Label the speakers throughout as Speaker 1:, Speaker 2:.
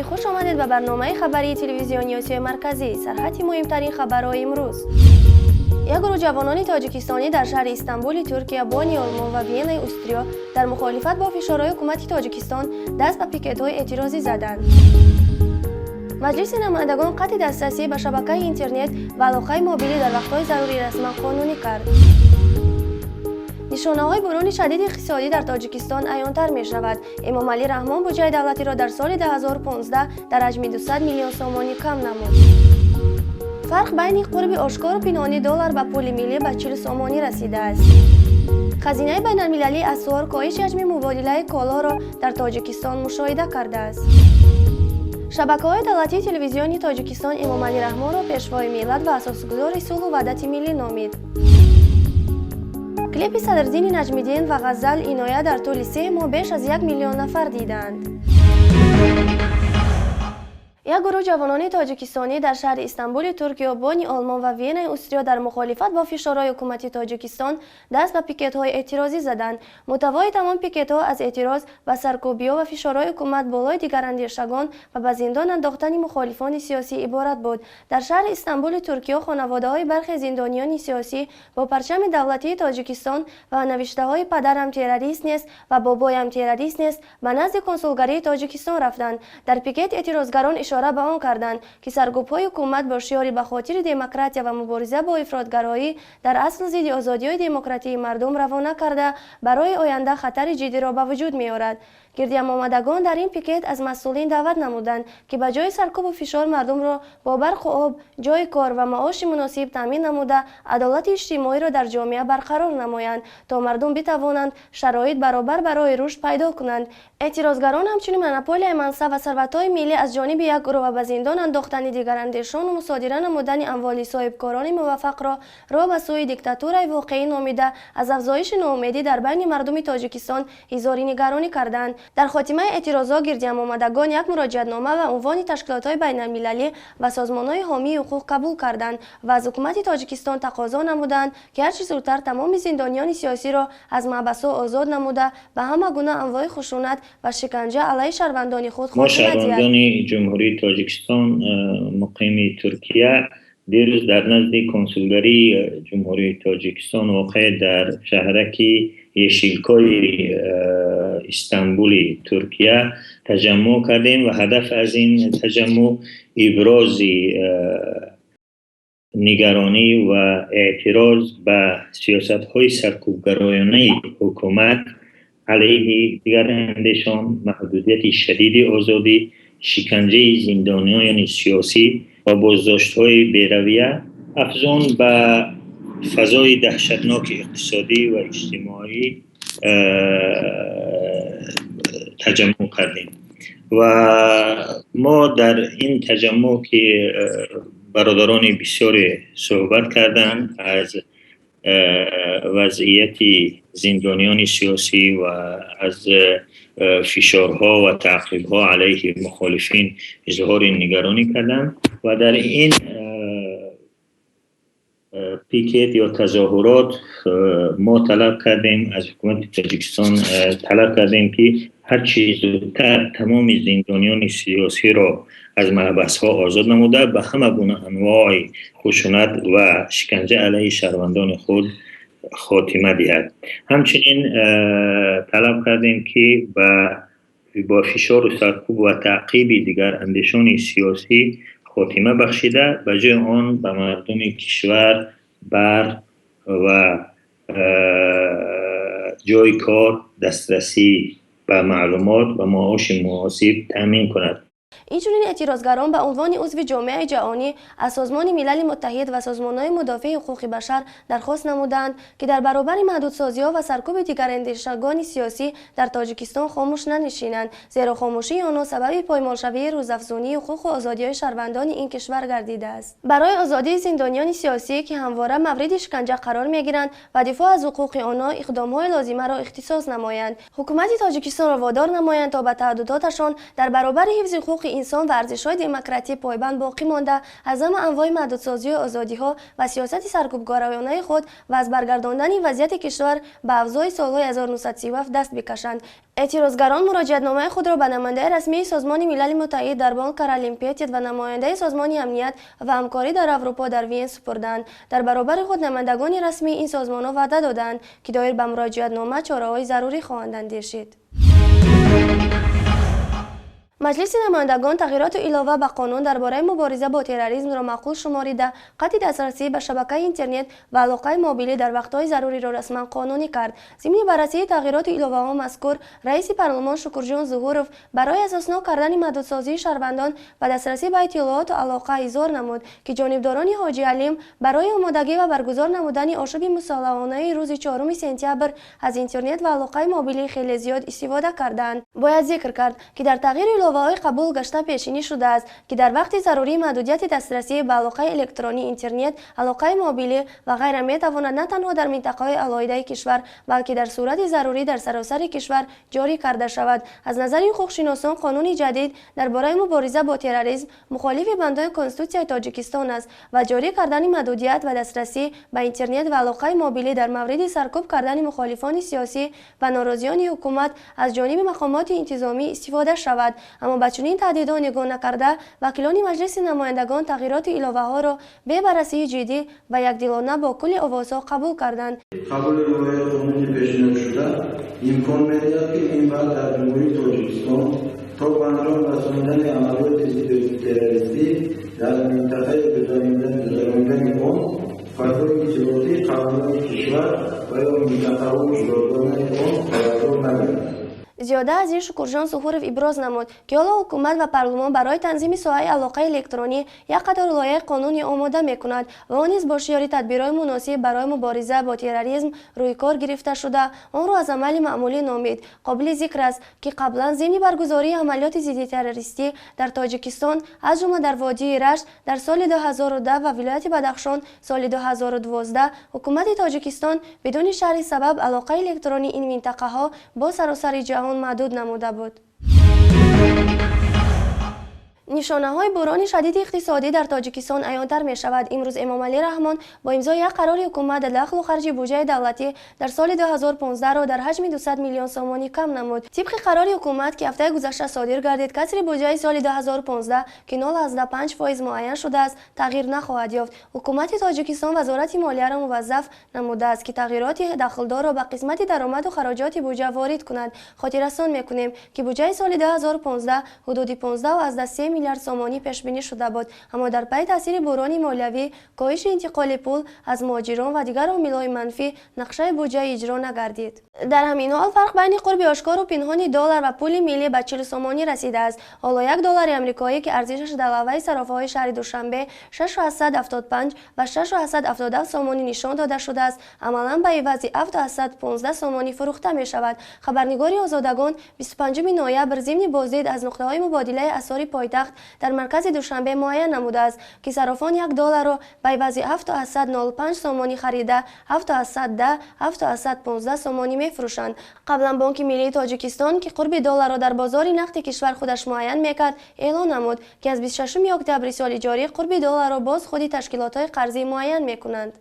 Speaker 1: Хуш омадед ба барномаи хабарии телевизиони Осиёи Марказӣ. Сархати муҳимтарин хабарҳои имрӯз. Як гурӯҳ ҷавонони тоҷикистонӣ дар шаҳри Истанбули Туркия, Бонни Олмон ва Венаи Устриё дар мухолифат бо фишорҳои ҳукумати Тоҷикистон даст ба пикетҳои эътирозӣ заданд. Маҷлиси намояндагон қатъи дастрасӣ ба шабакаи интернет ва алоқаи мобилӣ дар вақтҳои зарурӣ расман қонунӣ кард. Нишонаҳои буҳрони шадиди иқтисодӣ дар Тоҷикистон аёнтар мешавад. Эмомалӣ Раҳмон буҷаи давлатиро дар соли 2015 дар ҳаҷми 200 миллион сомонӣ кам намуд. Фарқ байни қурби ошкору пинҳонии доллар ба пули миллӣ ба 40 сомонӣ расидааст. Хазинаи байналмилалии асъор коҳиши ҳаҷми мубодилаи колоро дар Тоҷикистон мушоҳида кардааст. Шабакаҳои давлатии телевизиони Тоҷикистон Эмомалӣ Раҳмонро пешвои миллат ва асосгузори сулҳу ваҳдати миллӣ номид. Клипи Садриддини Наҷмиддин ва Ғазал Иноят дар тӯли 3 моҳ беш аз 1 миллион нафар дидаанд. Як гурӯҳ ҷавонони тоҷикистонӣ дар шаҳри Истанбули Туркиё, Бонни Олмон ва Венаи Устриё дар мухолифат бо фишорҳои ҳукумати Тоҷикистон даст ба пикетҳои эътирозӣ заданд. Муҳтавои тамом пикетҳо аз эътироз ба саркӯбиҳо ва фишорҳои ҳукумат болои дигарандешагон ва ба зиндон андохтани мухолифони сиёсӣ иборат буд. Дар шаҳри Истанбули Туркиё хонаводаҳои бархе зиндониёни сиёсӣ бо парчами давлатии Тоҷикистон ва навиштаҳои «Падарам террорист нест» ва «Бобоям террорист нест» ба назди консулгарии Тоҷикистон рафтанд. Дар пикет эътирозгарон ишора ба он карданд, ки саркӯбҳои ҳукумат бо шиори «Ба хотири демократия ва мубориза бо ифротгароӣ» дар асл зидди озодиҳои демократии мардум равона карда, барои оянда хатари ҷиддиро ба вуҷуд меорад. Гирдиҳамомадагон дар ин пикет аз масъулин даъват намуданд, ки ба ҷои саркӯбу фишор мардумро бо барқу об, ҷойи кор ва маоши муносиб таъмин намуда, адолати иҷтимоиро дар ҷомеа барқарор намоянд, то мардум битавонанд шароит баробар барои рушд пайдо кунанд. Эътирозгарон ҳамчунин монополияи мансаб ва сарватҳои миллӣ аз ҷониби як гурӯҳ ва ба зиндон андохтани дигарандешону мусодира намудани амволи соҳибкорони муваффақро роҳ ба сӯи диктатураи воқеӣ номида, аз афзоиши ноумедӣ дар байни мардуми Тоҷикистон изҳори нигаронӣ карданд. Дар хотимаи эътирозҳо гирдиҳамомадагон як муроҷиатнома ба унвони ташкилотҳои байналмилалӣ ва созмонҳои ҳомии ҳуқуқ қабул карданд ва аз ҳукумати Тоҷикистон тақозо намуданд, ки ҳарчи зудтар тамоми зиндониёни сиёсиро аз маҳбасҳо озод намуда, ба ҳама гуна анвои хушунат ва шиканҷа алайҳи шаҳрвандони худ
Speaker 2: Мо
Speaker 1: хотима диҳад.
Speaker 2: шаҳрвандони Ҷумҳурии Тоҷикистон, муқими Туркия, дирӯз дар назди консулгарии Ҷумҳурии Тоҷикистон, воқеъ дар шаҳраки Ешилкои Истанбули Туркия, таҷаммуъ кардем ва ҳадаф аз ин таҷаммуъ ибрози нигаронӣ ва эътироз ба сиёсатҳои саркӯбгароёнаи ҳукумат алайҳи дигарандешон, маҳдудияти шадиди озодӣ, шиканҷаи зиндониёни сиёсӣ ва боздоштҳои беравия, афзун ба фазои даҳшатноки иқтисодӣ ва иҷтимоӣ таҷаммуъ кардем. Ва мо дар ин таҷаммуъ, ки бародарони бисёре суҳбат карданд, аз вазъияти зиндониёни сиёсӣ ва аз фишорҳо ва таъқибҳо алайҳи мухолифин изҳори нигаронӣ карданд ва дар ин пикет ё тазоҳурот мо талаб кардем, аз ҳукумати Тоҷикистон талаб кардем, ки ҳарчи зудтар тамоми зиндониёни сиёсиро аз маҳбасҳо озод намуда, ба ҳама гуна анвои хушунат ва шиканҷа алайҳи шаҳрвандони худ хотима диҳад. Ҳамчунин талаб кардем, ки бо фишору саркӯб ва таъқиби дигарандешони сиёсӣ хотима бахшида, ба ҷои он ба мардуми кишвар барқ ва ҷойи кор, дастрасӣ ба маълумот ва маоши муносиб таъмин кунад.
Speaker 1: Инчунин эътирозгарон ба унвони узви ҷомеаи ҷаҳонӣ аз Созмони Милали Муттаҳид ва созмонҳои мудофиъи ҳуқуқи башар дархост намуданд, ки дар баробари маҳдудсозиҳо ва саркӯби дигарандешагони сиёсӣ дар Тоҷикистон хомӯш нанишинанд, зеро хомӯшии онҳо сабаби поймолшавии рӯзафзунии ҳуқуқу озодиҳои шаҳрвандони ин кишвар гардидааст. Барои озодии зиндониёни сиёсӣ, ки ҳамвора мавриди шиканҷа қарор мегиранд, ва дифоъ аз ҳуқуқи онҳо иқдомҳои лозимаро ихтисос намоянд. Ҳукумати Тоҷикистонро водор намоянд, то ба таъаҳҳудоташон дар баробари ҳифзи ҳуқуқи ҳуқуқи инсон ва арзишҳои демократӣ пойбанд боқӣ монда, аз ҳама анвои маҳдудсозии озодиҳо ва сиёсати саркӯбгароёнаи худ ва аз баргардондани вазъияти кишвар ба авзои солҳои 1937 даст бикашанд. Эътирозгарон муроҷиатномаи худро ба намояндаи расмии Созмони Милали Муттаҳид дар Бонн Каролин Петит ва намояндаи Созмони Амният ва ҳамкорӣ дар Аврупо дар Виен супурданд. Дар баробари худ намояндагони расмии ин созмонҳо ваъда доданд, ки доир ба муроҷиатнома чораҳои зарурӣ хоҳанд андешид. Маҷлиси намояндагон тағйироту илова ба қонун дар бораи мубориза бо терроризмро маъқул шуморида, қатъи дастрасӣ ба шабакаи интернет ва алоқаи мобилӣ дар вақтҳои заруриро расман қонунӣ кард. Зимни баррасии тағйироту иловаҳо мазкур, раиси парлумон Шукурҷон Зуҳуров барои асоснок кардани маҳдудсозии шаҳрвандон ба дастрасӣ ба иттилооту алоқа изҳор намуд, ки ҷонибдорони Ҳоҷи Алим барои омодагӣ ва баргузор намудани ошӯби мусаллаҳонаи рӯзи 4 сентябр аз интернет ва алоқаи мобилӣ хеле зиёд истифода карданд. Бояд зикр кард, ки дар тағйиру иловаҳои қабул гашта пешинӣ шудааст, ки дар вақти зарурӣ маҳдудияти дастрасӣ ба алоқаи электронӣ, интернет, алоқаи мобилӣ ва ғайра метавонад на танҳо дар минтақаҳои алоҳидаи кишвар, балки дар сурати зарурӣ дар саросари кишвар ҷорӣ карда шавад. Аз назари ҳуқуқшиносон, қонуни ҷадид дар бораи мубориза бо терроризм мухолифи бандҳои Конститутсияи Тоҷикистон аст ва ҷорӣ кардани маҳдудият ва дастрасӣ ба интернет ва алоқаи мобилӣ дар мавриди саркӯб кардани мухолифони сиёсӣ ва норозиёни ҳукумат аз ҷониби мақомоти интизомӣ истифода шавад. Аммо ба чунин таҳдидҳо нигоҳ накарда, вакилони Маҷлиси намояндагон тағйироту иловаҳоро бе баррасии ҷиддӣ ва якдилона бо кулли овозҳо қабул карданд.
Speaker 3: Қабули лоиҳаи қонуни пешниҳодшуда имкон медиҳад, ки ин баъд дар Ҷумҳурии Тоҷикистон то ба анҷом расонидани амалиёти зидди террористӣ дар минтақаи гузаронидани он фазои иттилоотӣ қаламрави кишвар ва ё минтақаҳои ҷудогонаи он хабардор нагардад.
Speaker 1: Зиёда аз ин, Шукурҷон Зуҳуров иброз намуд, ки ҳоло ҳукумат ва парлумон барои танзими соҳаи алоқаи электронӣ як қатор лоиҳаи қонунӣ омода мекунад ва он низ бо шиёри тадбирҳои муносиб барои мубориза бо терроризм рӯи кор гирифта шуда, онро аз амали маъмулӣ номид. Қобили зикр аст, ки қаблан зимни баргузории амалиёти зидди террористӣ дар Тоҷикистон, аз ҷумла дар водии Рашт дар соли 2010 ва вилояти Бадахшон соли 2012, ҳукумати Тоҷикистон бидуни шарҳи сабаб алоқаи электронии ин минтақаҳо бо саросари ҷаҳон маҳдуд намуда буд. Нишонаҳои буҳрони шадиди иқтисодӣ дар Тоҷикистон аёнтар мешавад. Имрӯз Эмомалӣ Раҳмон бо имзои як қарори ҳукумат дахлу харҷи буҷаи давлатӣ дар соли 2015-ро дар ҳаҷми 200 миллион сомонӣ кам намуд. Тибқи қарори ҳукумат, ки ҳафтаи гузашта содир гардид, касри буҷаи соли 2015, ки 0,5% муайян шудааст, тағйир нахоҳад ёфт. Ҳукумати Тоҷикистон Вазорати молияро муваззаф намудааст, ки тағйироти дахлдорро ба қисмати даромаду хароҷоти буҷа ворид кунад. Хотиррасон мекунем, ки буҷаи соли 2015 ҳудуди 15,3 миллиард сомонӣ пешбинӣ шуда буд, аммо дар пайи таъсири буҳрони молиявӣ, коҳиши интиқоли пул аз муҳоҷирон ва дигар омилҳои манфӣ нақшаи буҷа иҷро нагардид. Дар ҳамин ҳол, фарқ байни қурби ошкору пинҳони доллар ва пули миллӣ ба 40 сомонӣ расидааст. Ҳоло як доллари амрикоӣ, ки арзишаш дар лавҳаи сарофаҳои шаҳри Душанбе 6,75 ва 6,77 сомонӣ нишон дода шудааст, амалан ба ивази 7,15 сомонӣ фурӯхта мешавад. Хабарнигори Озодагон 25 ноябр зимни боздид аз нуқтаҳои мубодилаи асъори пойтахт дар маркази Душанбе муайян намудааст, ки сарофон як долларро ба ивази 7,05 сомонӣ харида, 7,10, 7,15 сомонӣ мефурӯшанд. Қаблан Бонки Миллии Тоҷикистон, ки қурби долларро дар бозори нақди кишвар худаш муайян мекард, эълон намуд, ки аз 26 октябри соли ҷорӣ қурби долларро боз худи ташкилотҳои қарзӣ муайян мекунанд.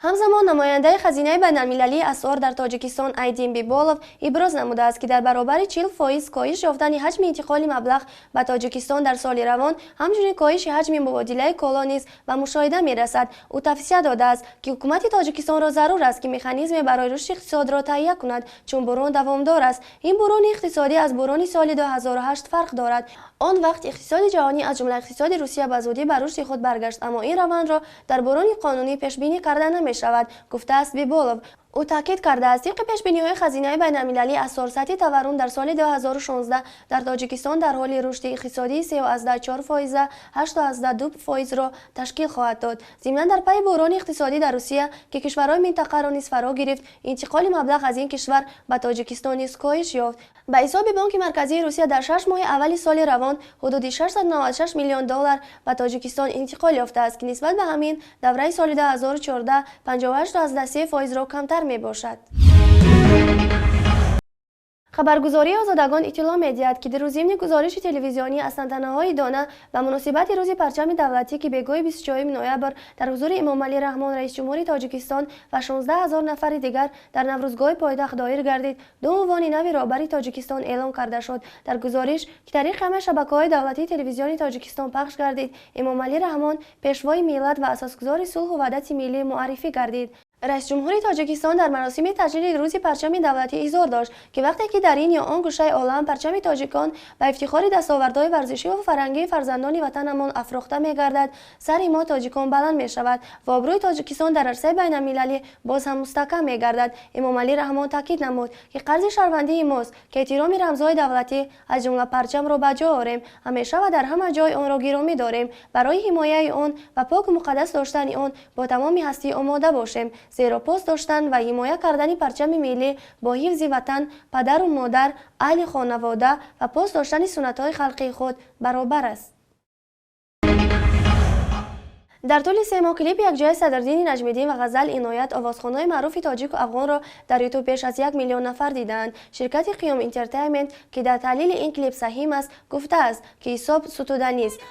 Speaker 1: Ҳамзамон, намояндаи Хазинаи байналмилалии асъор дар Тоҷикистон Айдин Биболов иброз намудааст, ки дар баробари 40% коҳиш ёфтани ҳаҷми интиқоли маблағ ба Тоҷикистон дар соли равон, ҳамчунин коҳиши ҳаҷми мубодилаи коло низ ба мушоҳида мерасад. Ӯ тавсия додааст, ки ҳукумати Тоҷикистонро зарур аст, ки механизме барои рушди иқтисодро таҳия кунад, чун буҳрон давомдор аст. Ин буҳрони иқтисодӣ аз буҳрони соли 2008 фарқ дорад. Он вақт иқтисоди ҷаҳонӣ, аз ҷумла иқтисоди Русия, ба зудӣ ба рушди худ баргашт, аммо ин равандро дар буҳрони қонунӣ пешбинӣ карда намешавад, гуфтааст Биболов. Ӯ таъкид кардааст, тибқи пешбиниҳои Хазинаи байналмилалии асъор, сатҳи таваррум дар соли 2016 дар Тоҷикистон дар ҳоли рушди иқтисодии 3,4 фоиза 8,2 фоизро ташкил хоҳад дод. Зимнан, дар пайи буҳрони иқтисодӣ дар Русия, ки кишварҳои минтақаро низ фаро гирифт, интиқоли маблағ аз ин кишвар ба Тоҷикистон низ коҳиш ёфт. Ба ҳисоби Бонки Марказии Русия, дар 6 моҳи аввали соли равон ҳудуди 696 миллион доллар ба Тоҷикистон интиқол ёфтааст, ки нисбат ба ҳамин давраи соли 2014 58,3 фоизро камтар мебошад. Хабаргузории Озодагон иттилоъ медиҳад, ки дирӯз зимни гузориши телевизионӣ аз тантанаҳои дона ба муносибати Рӯзи парчами давлатӣ, ки бегоҳи 24 ноябр дар ҳузури Эмомалӣ Раҳмон, раисҷумҳури Тоҷикистон, ва 16 ҳазор нафари дигар дар Наврӯзгоҳи пойтахт доир гардид, ду унвони нави роҳбари Тоҷикистон эълон карда шуд. Дар гузориш, ки тариқи ҳамаи шабакаҳои давлатии телевизиони Тоҷикистон пахш гардид, Эмомалӣ Раҳмон пешвои миллат ва асосгузори сулҳу ваҳдати миллӣ муаррифӣ гардид. Раисҷумҳури Тоҷикистон дар маросими таҷлили Рӯзи парчами давлатӣ изҳор дошт, ки вақте ки дар ин ё он гӯшаи олам парчами тоҷикон ба ифтихори дастовардҳои варзишиву фарҳангии фарзандони ватанамон афрохта мегардад, сари мо тоҷикон баланд мешавад ва обрӯи Тоҷикистон дар арсаи байналмилалӣ боз ҳам мустаҳкам мегардад. Эмомалӣ Раҳмон таъкид намуд, ки қарзи шаҳрвандии мост, ки эҳтироми рамзҳои давлатӣ, аз ҷумла парчамро ба ҷо орем, ҳамеша ва дар ҳама ҷой онро гиромӣ дорем, барои ҳимояи он ва поку муқаддас доштани он бо тамоми ҳастӣ омода бошем, зеро пос доштан ва ҳимоя кардани парчами миллӣ бо ҳифзи ватан, падару модар, аҳли хонавода ва пос доштани суннатҳои халқии худ баробар аст. Дар тӯли 3 моҳ клипи якҷояи Садриддини Наҷмиддин ва Ғазал Иноят, овозхонҳои маъруфи тоҷику афғонро, дар Ютуб беш аз 1 миллион нафар дидаанд. Ширкати Қиём Интертейнмент, ки дар таҳлили ин клип саҳим аст, гуфтааст, ки ҳисоб сутуданист.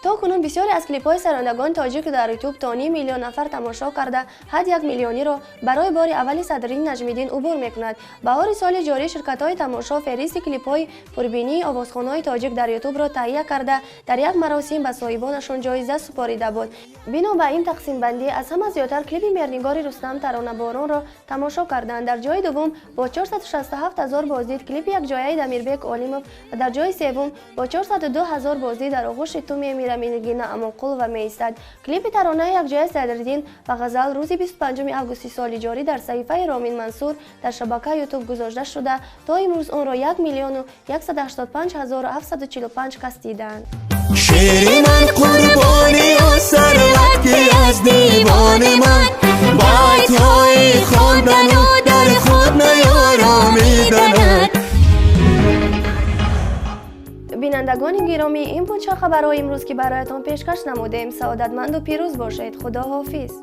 Speaker 1: То кунун бисёре аз клипҳои сарояндагони тоҷик дар Ютуб то ним миллион нафар тамошо карда, ҳадди 1 миллиониро барои бори аввали Садриддин Наҷмиддин убур мекунад. Баҳори соли ҷорӣ ширкатҳои тамошо феҳристи клипҳои пурбинии овозхонҳои тоҷик дар Ютубро таҳия карда, дар як маросим ба соҳибонашон ҷоиза супорида буд. Бино ба ин тақсимбандӣ, аз ҳама зиёдтар клипи Меҳрнигори Рустам «Таронаборонро» тамошо карданд. Дар ҷои дуввум бо 467 ҳазор боздид клипи якҷояи Дамирбек Олимов ва дар ҷои севум бо 402 ҳазор боздид «Дар оғӯши ту мемирам» Нигина Амонқулова меистад. Клипи таронаи якҷояи Садриддин ва Ғазал рӯзи 25 августи соли ҷорӣ дар саҳифаи Ромин Мансур дар шабакаи Ютуб гузошта шуда, то имрӯз онро 1 миллиону 185 ҳазору 745 кас дидаанд.
Speaker 4: Шери ман, қурбони о сарват, ки аз девони ман байтҳои хондану дар худ наёромиданад.
Speaker 1: Бинандагони гиромӣ, ин буд чанд хабарҳои имрӯз, ки бароятон пешкаш намудем. Саодатманду пирӯз бошед. Худо ҳофиз.